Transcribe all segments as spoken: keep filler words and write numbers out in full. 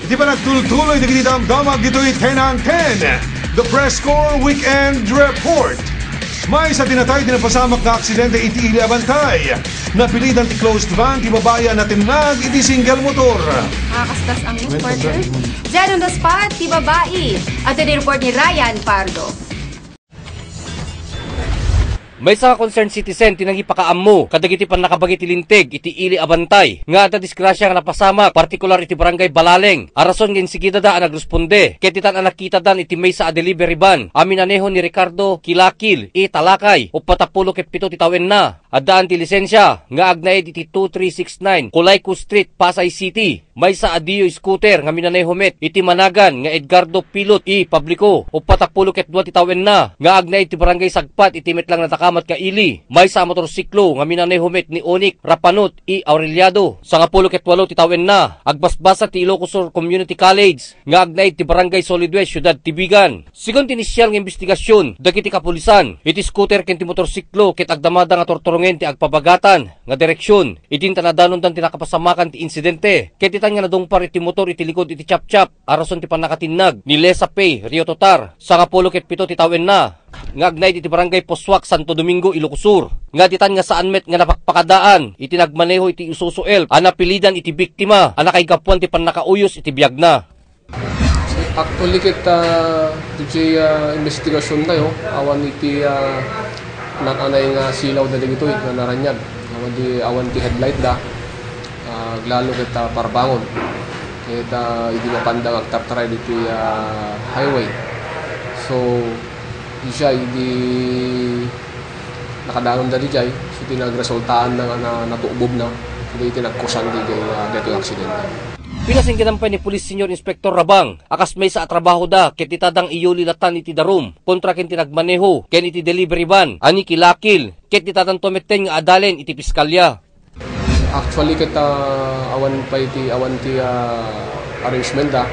Ti panagtultuloy dagiti damdamag ditoy Ten ang Ten, the Press Corps Weekend Report. Maysa ti natay ti napasamak nga aksidente iti ili a bantay. Napilidan ti closed van ti babai a natinnag iti single motor. Ah, kastas ang news, partner. Dead on the spot ti babai. Adtoy ti report ni Ryan Pardo. Maysa nga concerned citizen ti nangipakaammo kadagiti pannakabagi ti linteg iti ili a bantay nga adda disgrasya nga napasamak, partikular iti Barangay Balaleng, a rason nga insigidada a nagresponde ket ditan a nakitadan iti maysa a delivery van a minaneho ni Ricardo Kilakil E. Talakay, uppat a pulo ket pito ti tawenna. Addaan ti lisensia nga agnaed iti two three six nine Colayco Street, Pasay City. Maysa a Dio scooter nga minaneho met iti managan nga Edgardo Pilot E. Publico, uppat a pulo ket dua ti tawenna, nga agnaed ti Barangay Sagpat iti met lang nadakamat nga ili. Maysa a motorsiklo nga minaneho met ni Onik Rapanot E. Aureliado, sangapulo ket walo ti tawenna, agbasbasa ti Ilocos Sur Community College nga agnaed ti Barangay Solid West, Siudad ti Vigan. Segun ti inisial nga imbestigasyon dagiti kapulisan, iti scooter ken ti motorsiklo ket agdamada nga turturongen ti agpabagatan nga direksion. Idin ta nadanondan ti nakapasamakan ti insidente, ket ditan nga nadungpar iti motor iti likod iti chapchap a rason ti pannakatinnag ni Lesa Pay Rio Totar, sangapulo ket pito ti tawenna, nga agnaed iti Barangay Posuak, Santo Domingo, Ilocos Sur, nga ditan nga saan met nga napakpakadaan iti nagmaneho iti Isuzu Elf a napilidan iti biktima a nakaigapuan ti pannakauyos iti biagna. Actually, ket, ah, iti, ah, investigasyon tayo, awan iti, ah, naan-anay nga silaw dagitoy nga naraniag. Awan di, awan ti headlight da, ah, lalo ket, ah, parbangon. Ket, ah, idi mapanda nga agtartaray ditoy, ah, highway. So, di siya, idi nakadanon da dijay, so, iti nagresultaan na nga na, natubob na, iti nagkusan dijay, ah, daytoy aksidente. Pinasinggedan pay ni Police Senior Inspector Rabang a kas maysa a trabahoda ket ditan nga iyuli lattan iti darum kontra ken ti nagmaneho ken iti delivery van a ni Kilakil ket ditan to metten nga adalen iti piskalya. Actually, ket, ah, awan pay ti, awan ti, ah, arrangement, ah.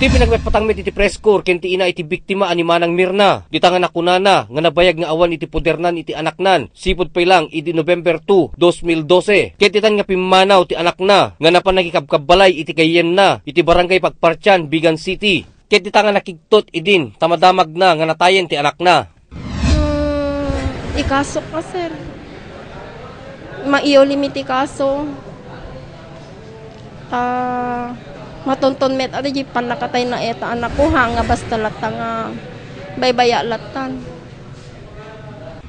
Ti pinagpatpatang met iti press corps ken ti ina iti biktima a ni Manang Mirna, dita nga nakunana nga nabayag nga awan iti podernan iti anaknan, sipud pay lang idi November two, dos mil dose. Ket ditan nga pimmanaw ti anakna nga napan nangikabkabbalay iti gayyemna iti Barangay Pagpartian, Vigan City. Ket dita nga nakigtot idin ta madamagna nga natayen ti anakna. Hmm, ikasok ka, sir. Maiulim iti kaso. Ta, matonton met adi di pannakatay na eta anakko, ha, nga basta latta nga baybaya lattan.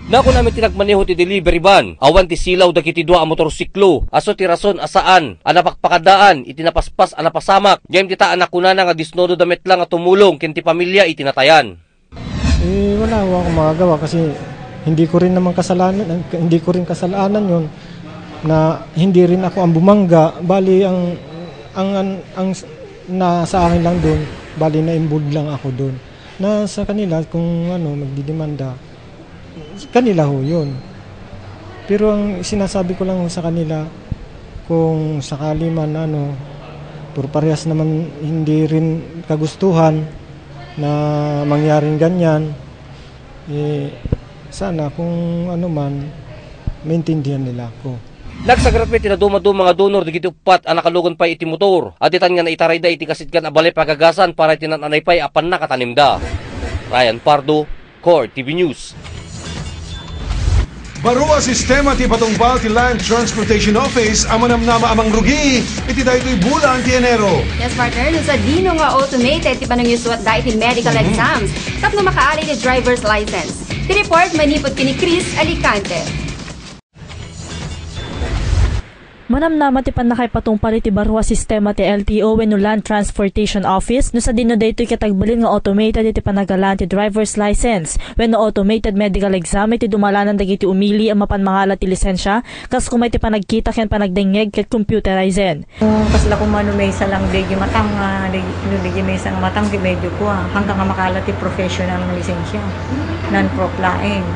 Nakuna met ti nagmaneho ti delivery van, awan ti silaw dagiti dua a motorsiklo, a so ti rason a saan a napakpakadaan iti napaspas a napasamak, ngem dita a nakunana nga disnodo da met la nga tumulong ken ti pamilia iti natayan. Eh, wala ho akong magagawa kasi hindi ko rin naman kasalanan, hindi ko rin kasalanan yon na hindi rin ako ang bumangga. Bali, ang, ang, ang, ang s-, nasa akin lang dun, bali, na-involve lang ako dun. Na sa kanila, kung ano, magdidemanda, kanila ho yun. Pero ang sinasabi ko lang ho sa kanila, kung sakali man, ano, puro parehas naman hindi rin kagustuhan na mangyaring ganyan, eh, sana kung ano man, maintindihan nila ako. Nagsagrat met ti dadumaduma nga donor dagiti uppat a nakalugan pay iti motor, a ditan nga naitarayda iti kasidkan a balay pagagasan para iti naan-anay pay a pannakatanemda. Ryan Pardo, Core T V News. Baro a sistema ti ipatungpal ti Land Transportation Office a manamnama a mangrugi iti daytoy bulan ti Enero. Yes, partner, no sadino nga automated ti panangisuatda iti medical exams tapno makaala iti driver's license. Ti report manipud ken ni Chris Alicante. Manamnama ti pannakaipatungpal iti baro a sistema ti L T O wenno Land Transportation Office no sadino daytoy ket agbalin nga automated iti panagalaan ti driver's license wenno automated medical exam iti dumalanan dagiti umili a mapan mangala ti lisensia, kas koma iti panagkita ken panagdengngeg ket computerizen. Kasla koma no maysa lang daydi matang, ah, day-, no daydi maysa nga matang, di medyo kua, hanggang nga makaala ti professional nga lisensia, non-prof laeng.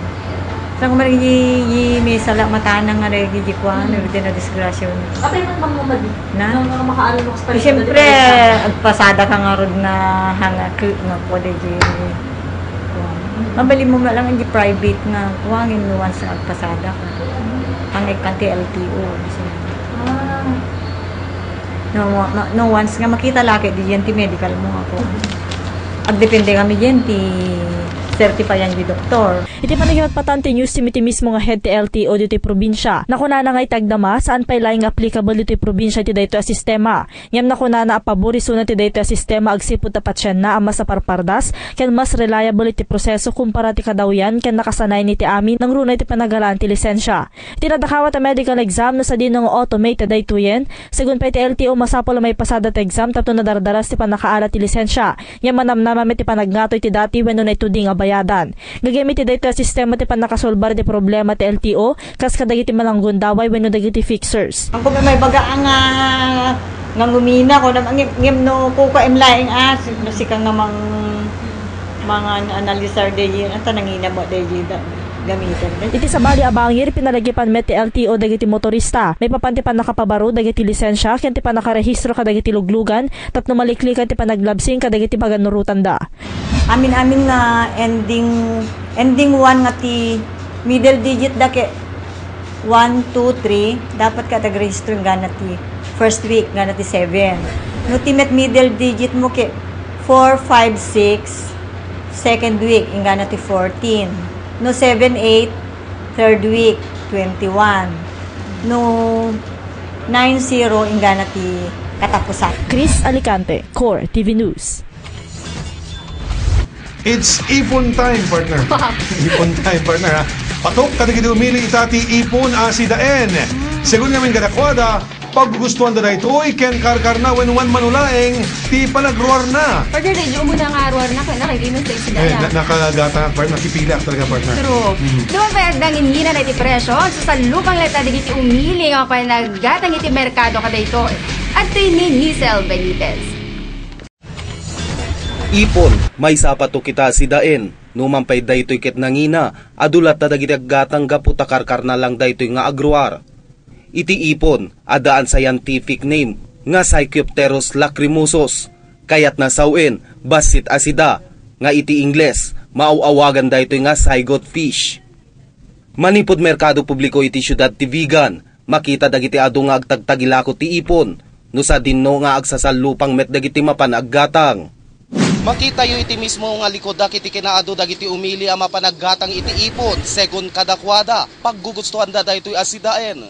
Saan ko man iti, iti may sala matana nga dagiti kuan, mm, dagiti nadisgrasya. Apay met mangmamadi? Na? Nga, nga makaano mo sa. Siyempre, agpasada ka ngarud nga hanga-, nga po, dagiti kuan. Mabalin mo lang iti private nga kuan, no once nga agpasada ka. Hangay kan ti L T O. Ah. No, no, no, once nga makita la ket diyen ti medical mo nga kuan. Agdepende kami diyen ti certifyan ti doktor. Iti panagipatpatan ti news team iti mismo nga head ti L T O ditoy probinsia. Nakunana nga iti agdama, saan pay laeng nga applicable ditoy probinsia iti daytoy a sistema. Ngem nakunana a pabor isuna ti daytoy a sistema agsipud ta pasienna a masaparpardas ken mas reliable iti proseso kumpara ti kadawyan ken nakasanayan iti amin nangruna iti panagalaan ti lisensia. Iti nadakaw a medical exam no sadino nga automated daytoyen, segun pay ti L T O, masapul a maipasada ti exam tapno nadardaras ti pannakaala ti lisensia. Ngem manamnama met ti panagngato iti dati wenno naituding a bayadan. Gayyem iti daytoy a sistema ti pannakasolbar iti problema ti L T O, kas kadagiti mananggundaway wenno dagiti fixers. Ang kung may baga nga, nga ngumina ko, ngem, ngem no kukuem laeng a, no sika nga mang, mga analisar de, ata nangina mo de, da, gamitan de. Iti sabali a bangir, pinalagipan met ti L T O dagiti motorista. Maipapan ti pannakapabaro dagiti lisensia ken ti pannakarehistro kadagiti luglugan tapno maliklikan ti panaglabsing kadagiti paganurotanda. Amin-amin nga ending, ending one nga ti middle digit da ke one, two, three, dapat ka tagrehistro inggana ti first week, inggana ti seven. No ti met middle digit mo ke four, five, six, second week, inggana ti fourteen. No seven, eight, third week, twenty-one. No nine, zero, inggana ti katapusan. Chris Alicante, Core T V News. It's ipon time, partner. Wow. Ipon time, partner, ha? Patok kadagiti umili ita ti ipon a sidaen. Segun ngamin kadakuada, paggugustuanda daytoy ken karkarna wenno man manulaeng ti panagruarna. Partner, daydi umuna nga aruarna ket nakaiginos ta isida. Eh, na-, nakagatang, partner, nakipili talaga, partner. True. Mm. Duman pay adda nangingina iti presyo, sasallupang latta dagiti umili nga panaggatang iti merkado kadaytoy. Adtoy ni Nicel Benitez. Ipon, maysa a patok ita a sidaen. Numan pay daytoy ket nangina, adu latta dagiti aggatang gapu ta karkarna lang daytoy nga agruar. Iti ipon, adda scientific name nga Psychopterus lacrimosus. Kayatna sawen, bassit a sida, nga iti Ingles, maaw-awagan daytoy nga zygote fish. Manipud merkado publiko iti siudad ti Vigan, makita dagiti adu nga agtagtagilako ti ipon, no sadino nga agsasallupang met dagiti mapan aggatang. Makitayo iti mismo nga likudak iti kinaadu dagiti umili a mapan aggatang iti ipon, segun kadakuada, paggugustuanda daytoy a sidaen.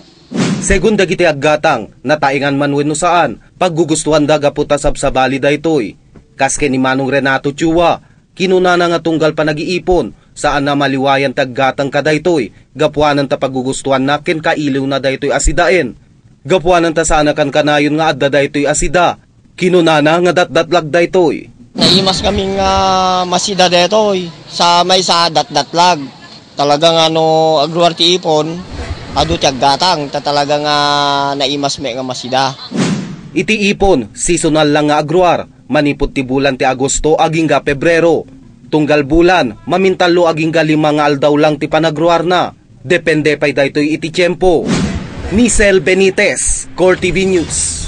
Segun dagiti aggatang, nataengan man wenno saan, paggugustuanda gapu ta sabsabali daytoy. Kas ken ni Manong Renato Chua, kinunana nga tunggal panagiipon, saanna a maliwayan ti aggatang kadaytoy, gapuanan ta paggugustuanna ken kailiwna daytoy a sidaen. Gapuanan ta saan a kankanayon nga adda daytoy a sida. Kinunana nga datdatlag daytoy. Naimas kami nga masida daytoy. Sa maysa, datdatlag. Talaga nga no agruar ti ipon, adu ti aggatang, ta talaga nga naimas met nga masida. Iti ipon, seasonal lang nga agruar. Manipud ti bulan ti Agosto agingga Pebrero. Tunggal bulan, mamintallo agingga lima nga aldaw lang ti panagruarna. Depende pay daytoy iti tiempo. Nicel Benitez, Core T V News.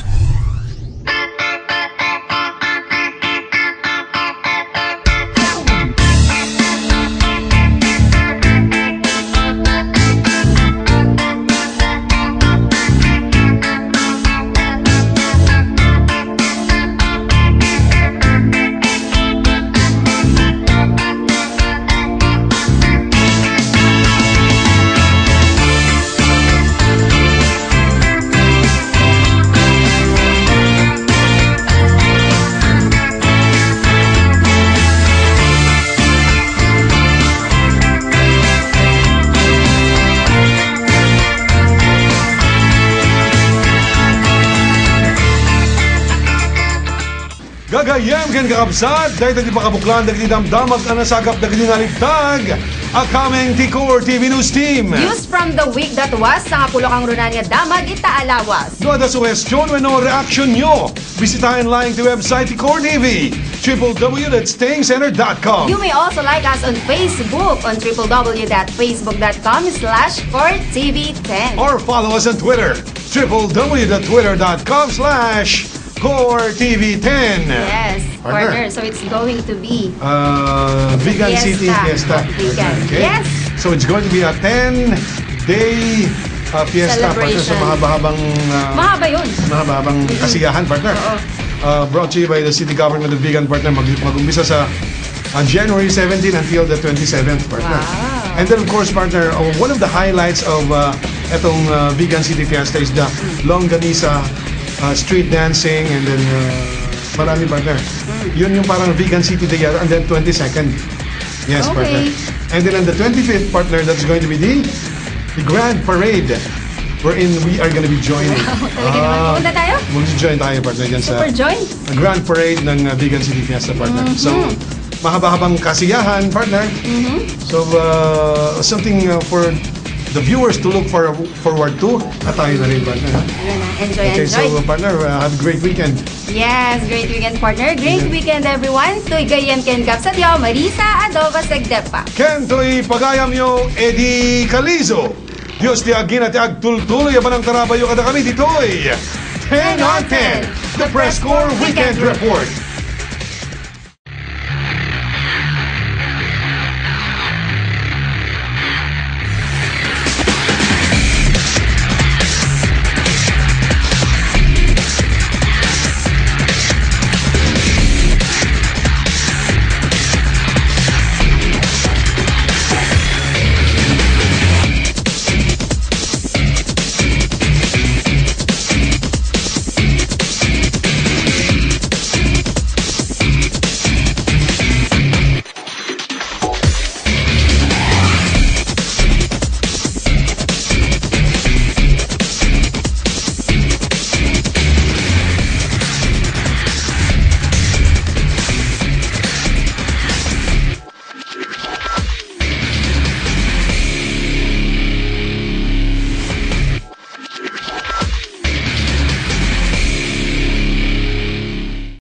Gagayyem ken kakabsat, dayta ti pakabuklan dagiti damdamag a nasagap dagiti nalintag a coming ti Core T V News Team. News from the week that was, sangapulo kangrunaan nga damag ita a lawas. No adda suhestion wenno reaction nyo, bisitaen laeng ti website ti Core T V, triple W dot stingcenter dot com. You may also like us on Facebook on triple W dot facebook dot com slash core T V ten. Or follow us on Twitter, triple W dot twitter dot com slash core T V ten. Yes, partner. Partner. So it's going to be Uh, Vigan Fiesta. City Fiesta. Vigan. Okay. Yes. So it's going to be a ten-day ah, fiesta, partner, sa Celebration. mahaba-habang, ah, Mahaba yun. mahaba-habang kasiyahan, partner. Oo. Ah, brought to you by the city government of Vigan, partner. Mag-, mag-umpisa sa, ah, January seventeen until the twenty-seventh, partner. Wow. And then, of course, partner, uh, one of the highlights of, uh, etong, uh, Vigan City Fiesta is the Longganisa, uh, street dancing, and then, uh, marami, partner. Yun yung parang Vigan City Day yata, and then twenty-second. Yes, Okay. partner. And then on the twenty-fifth, partner, that's going to be the, the grand parade wherein we are gonna be joining. Wow, talaga naman. Ah, Pupunta tayo? Mag-join tayo, partner, dyan sa Super join? grand parade ng, uh, Vigan City Fiesta, partner. Mhm. So, mahaba-habang kasiyahan, partner. Mhm. So, uh, something, uh, for the viewers to look for, forward to. At tayo na rin, partner, ha? Ayan na. Enjoy, Okay, enjoy. so, partner, uh, have a great weekend. Yes, great weekend, partner. Great Yeah. weekend, everyone. Toy gayyem ken kabsatyo, Marisa Adova Segdepa. Ken toy pagayamyo, Eddie Calizo. Dios ti agina ti agtultuloy a panangtarabayo kadakami ditoy. Ten on ten, the Press Corps Weekend Report.